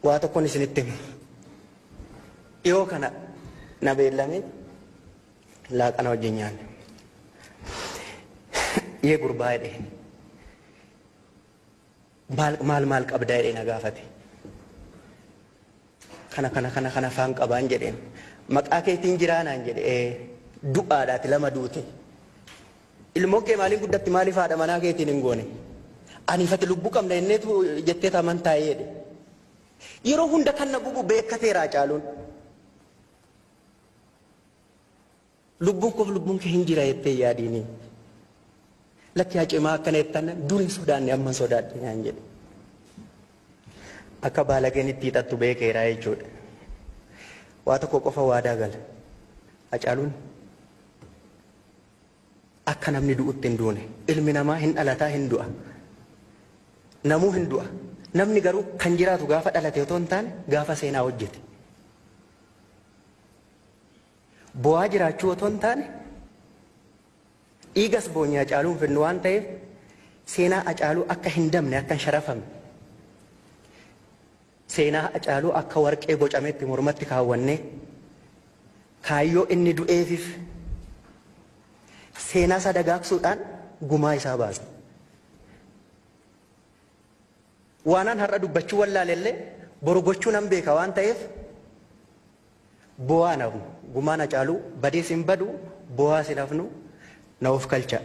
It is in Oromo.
Waa tokkoon isinitti hima. Dhiyoo kana na beellamee laaqana wajjin nyaanne. Yee gurbaa jedhee maal maal maal qabdaa jedhee na gaafate. Kana kana kana kana faan qabaan jedheen. Maqaa keetiin jiraa naan jedhe du'aadhaati lama duute. Ilmoon kee maaliin guddatti maaliif haadha manaa keetiin hin goone? Aniifati lubbuu qabna inneetu jettee taman taa'ee jedhe. Yeroo hunda kan na gubu beekkateera Hacaaluun. Lubbuun koof lubbuun kee hin jira jettee yaadiini. Lakki haa cimaa akkana jettan dur hin sodaanne amma hin sodaadhe naan jedhe. Akka baalageen itti hiixattu beekeera jechuudha. Waa tokko qofa waadaa gala. Hacaaluun akka namni du'utti hin duune. Ilmi namaa hin dhalataa hin du'a. Namuu hin du'a. Namni garuu kan jiraatu gaafa dhalate otoo hin taane gaafa seenaa hojjete. Bo'aa jiraachuu otoo hin taane dhiigas boonye Hacaaluu hin fidnu waan ta'eef seenaa Hacaaluu akka hin dabne akka hin sharafamne seenaa Hacaaluu akka warqee bocametti mormatti kaawwannee kaayyoo inni du'eefif seenaa isaa dagaagsuudhaan gumaa isaa baasna. Waanan har'a dubbachuu wallaalellee boru gochuu nan beeka waan ta'eef bo'aa nafnu gumaan Hacaaluu badees hin badu bo'aas hin hafnu na of kalcha.